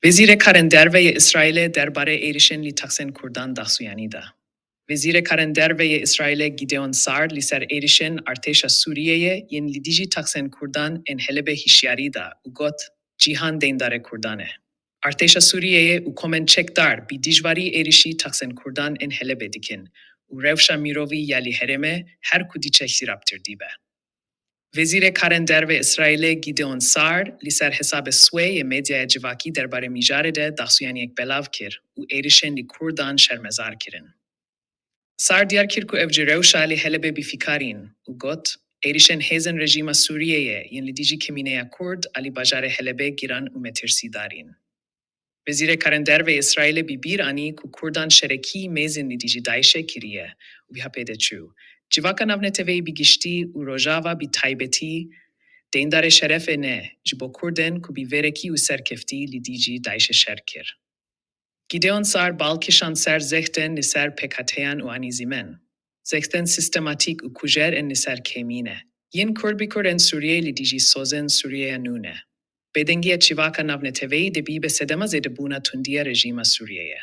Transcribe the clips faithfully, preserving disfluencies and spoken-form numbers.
Wezîrê Karên Derve yê Îsraîlê derbarê êrişên li taksên Kurdan daxuyanî da. Wezîrê Karên Derve yê Îsraîlê Gideon Sar li ser êrişên artêşa Sûriyeyê yên li dijî taksên Kurdan ên Helebê hişyarî da û got, Cîhan deyndarê Kurdan e. Artêşa Sûriyeyê û komên çekdar bi dijwarî êrişî taksên Kurdan ên Helebê dikin û rewşa mirovî ya li herêmê her ku diçe xirabtir dibe. Wezîrê Karên Derve Îsraîlê Gideon Sar li ser hesabê Swê yê medyaya civakî derbarê mijarê de daxuyaniyek belav kir û êrişên li Kurdan şermezar kirin. Sar diyar kir ku ev ji rewşa li Helebê bêfîkar in û got, Êrişên hêzên rejîma Sûriyeyê yên li dijî kemîneya Kurd a li bajarê Helebê giran û metirsîdar in. Wezîrê Karên Derve yê Îsraîlê bi bîr anî ku Kurdan şerekî mêzên li dijî DAIŞê kiriye û wiha pê de çû, Civaka navneteweyî bi giştî û Rojava bi taybetî deyndarê şerefê ne ji bo Kurd in ku bi vêrekî û serkeftî li dijî DAIŞê şer kir. Gideon Sar bal kişand ser zextên li ser pêkhateyan û anî zîmen. Zextên sîstematîk û kujer ên li ser kêmî ne. Yên kurd bi kurd ên Sûriyeyê li dijî sozên Sûriyeya nû ne. Bêdengiya civaka navneteweyî dê bibe sedema zêdebûna tundiya rejîma Sûriyeyê.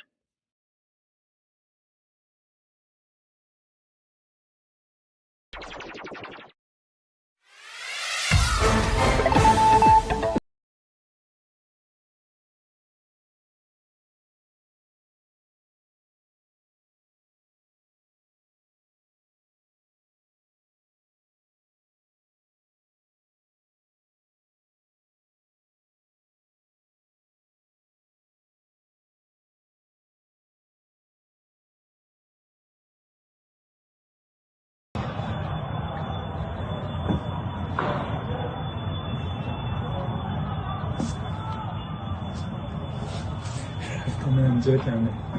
Tamam, cek yani.